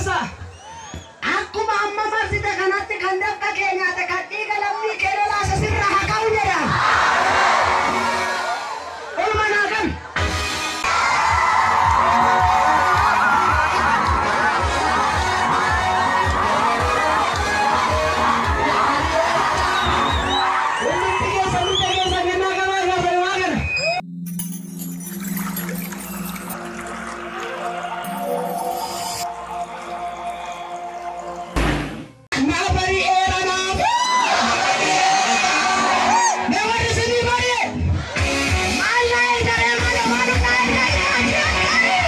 marsa. Akkuma amma marsite kanatti kan dafqa kee nyaate kan dhiiga lammii kee lolaasa sirra haa ka'u jedha. Olma naa kan. Hundumti keessa hunda keessa kennaa qabaa gaafate waa kana. Naa bari'eera naaf. Mee warri isinii bari'e? Maal naa eegalee maal maal naa eegalee?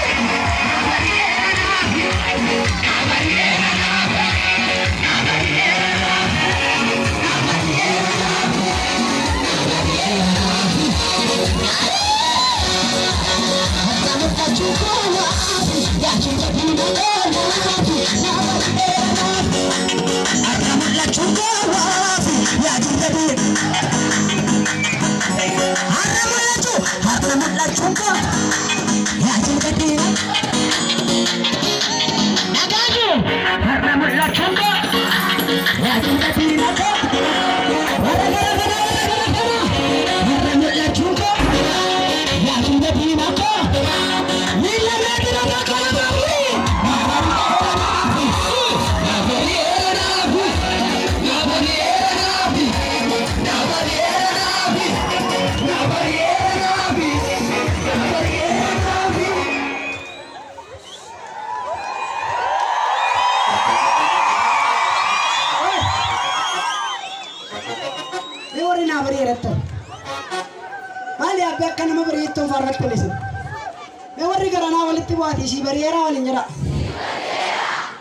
Mee warri naa bari'eerattan? Maali abbee akka nama bari'eettoon faarfattan isin? Mee warri garanaa walitti bu'aati ishii bari'eeraa waliin jedha.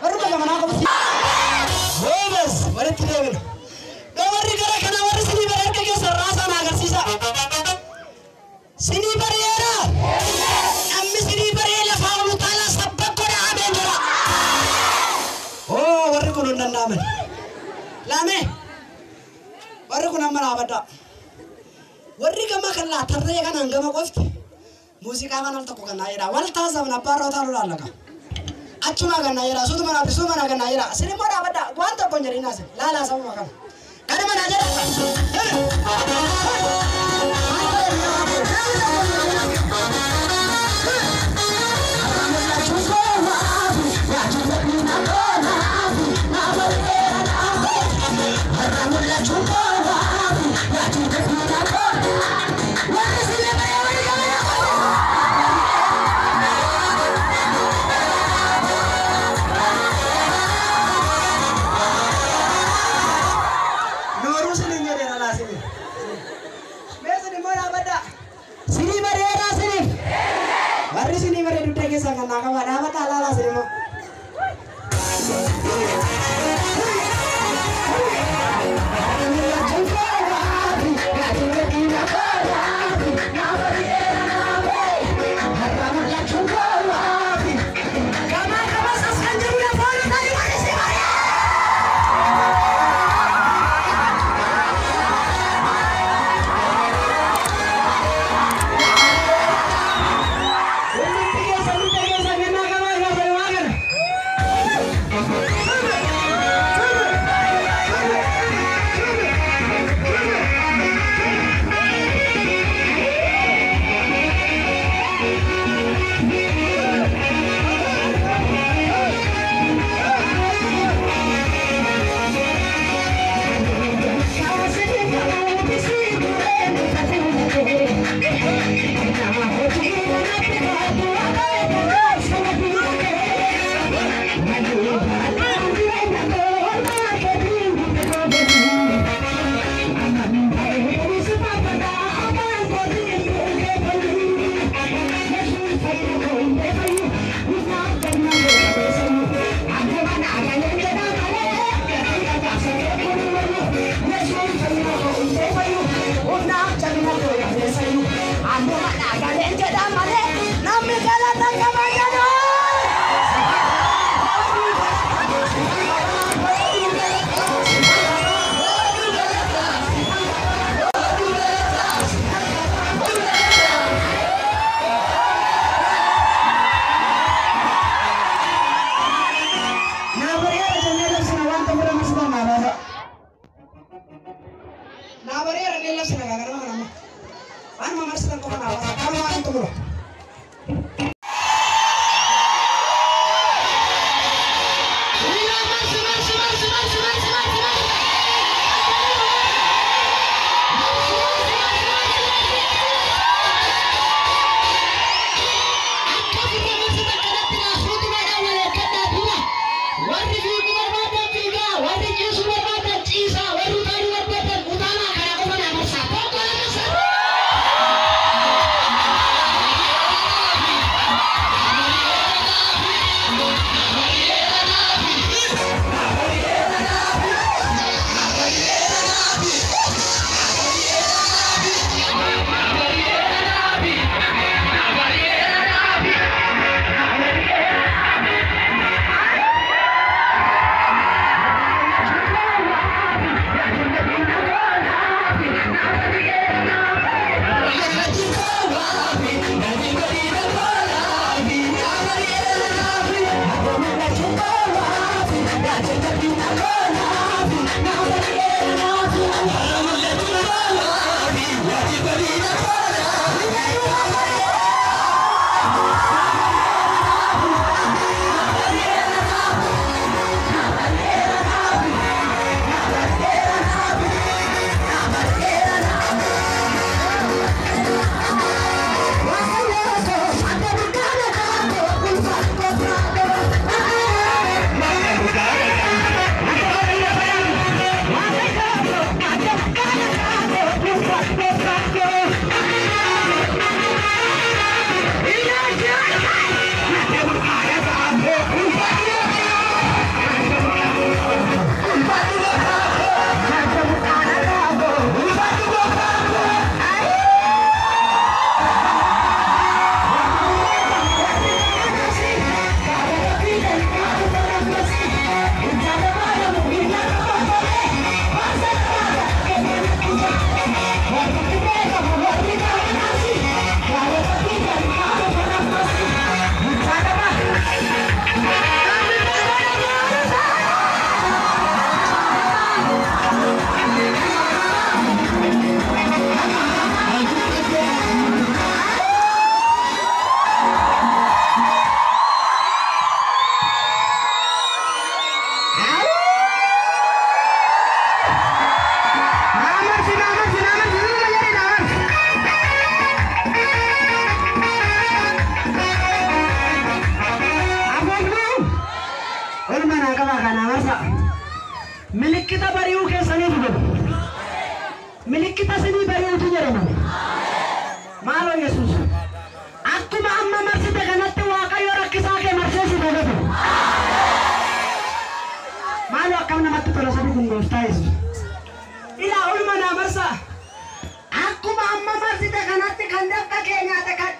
Warri gamanaa qofti. Goobas walitti deebina. Mee warri gara kanaa warri sinii bari harka keessan raasaa na agarsiisa. Sinii bari'eeraa? Namni sinii bari'ee lafaa ol utaalaa sabbak godha ameen jedha. Oo warri kun hin danda'aman. Laamee. Warri kun amma dhaabadha. Warri gama kan laa tarree kanaan gama qofti muuziqaa kan al tokko kan naa jedha. Wal taasifamna abbaa irraa utaaluu laallaka. Achumaa kan naa jedha. Suutuma naa suutuma naa kan naa jedha. Isin immoo dhaabadha. Waan tokko hin jedhin asin. Laalaa sababa kana. Kanuma naa jedha. Nooruu sinin jedheera laa sinin. Mee sin immoo dhaabadha. Sinii bareedaa siniif. Warri sinii bareedu dugda keessan kan naa qabaa dhaabadha laalaa sin immoo. Gamaa gamas as kan jiru lafa ol utaalii warri si bareedu. Hundumti keessa hunda keessa kennaa qabaa gaafate waa kana. Marsi marsi marsi marsi. Akka ofirra marsita kanatti naasuutumaadhaan wal eeggadhaa dura. Warri fiiguu barbaadan fiigaa, warri ciisuu barbaadan ciisaa, warri utaaluu barbaadan utaalaa kana qofa naa marsaa. Tokko lama sadii. Milikkita bari'uu keessaniif godhu. Milikkita sinii bari'uutu jedhama. Maaloo Yesuus. Akkuma amma marsite kanatti Waaqayyo rakkisaa kee marsee si dagatu. Maaloo akkam namatti tola sabi kun gooftaa Yesuus. Ilaa olma naa marsaa. Akkuma amma marsite kanatti kan dafqa kee nyaate kan